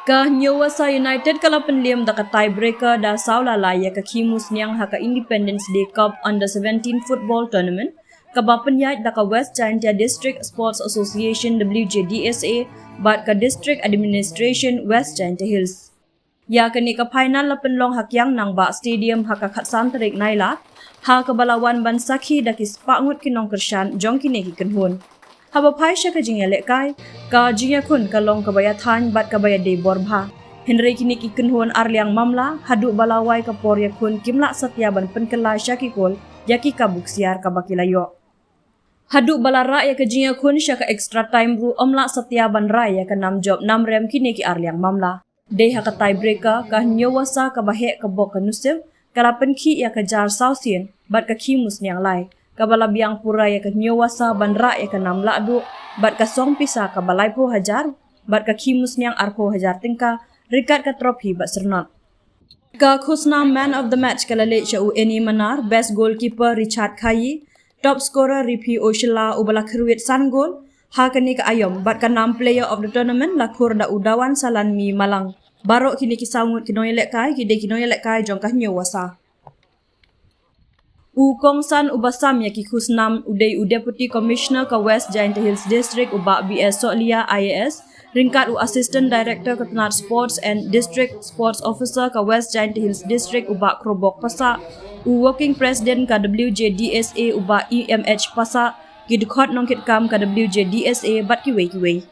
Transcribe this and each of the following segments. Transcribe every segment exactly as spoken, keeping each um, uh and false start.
Ka Hynñiewwasa United ka la pynliem da ka tiebreaker da saw lai lai ïa ka Khi Musniang ha ka Independence Day Cup Under seventeen Football Tournament, kaba pynïaid da ka West Jaintia District Sports Association, W J D S A, bad ka District Administration West Jaintia Hills. Ïa kane ka final la pynlong ha Kiang Nangbah Stadium ha ka khatsan tarik Nailar, ha kaba la wan ban sakhi da ki spah ngut ki nongkyrshan jong kine ki kynhun. Haba phai sha ka jingïalehkai, ka jingïakhun ka long kaba ïathain bad kaba ïadei bor bha. Hynrei kine ki kynhun Arliang Mamla, haduh ba la wai ka por ïakhun kim lah satia ban pynkylla sha ki kol ïa ki kabu ksiar kaba ki la ïoh. Haduh ba la rah ïa ka jingïakhun sha ka extra time ruh ym lah satia ban rai ïa ka nam jop nam rem kine ki Arliang Mamla. Dei ha ka tiebreaker, ka Hynñiewwasa kaba heh ka bok ka Nusip, ka la pynkhih ïa ka jar saw sien bad ka Khi Musniang lai, kaba la biang pura ïa ka Hynñiewwasa ban rah ïa ka nam lahduh bad ka song pisa kaba laiphew hajar bad ka Khi Musniang arphew hajar tyngka, ryngkat ka trophy bad syrnod. Ka khusnam Man of the Match ka la leit sha u Eni Manar, Best Goalkeeper Richard Khayi, Top Scorer Ripi Oshila uba la kyrwit san gol ha kane ka aïom, bad ka nam Player of the Tournament la khur da u Dawan Salanmi Malang. Baroh kine ki saw ngut ki nongïalehkai ki dei ki nongïalehkai jong ka Hynñiewwasa. U kongsan uba sam ïa ki khusnam u dei u Deputy Commissioner ka West Jaintia Hills District u Bah B S Sohliya I A S, ryngkat u Assistant Director ka tnat Sports and District Sports Officer ka West Jaintia Hills District u Bah Krobok Passah, u Working President ka W J D S A u Bah E M H Passah, ki dkhot nongkitkam ka W J D S A bad kiwei kiwei.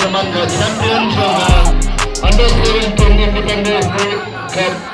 Champion jong ka Under seventeen Independence Cup.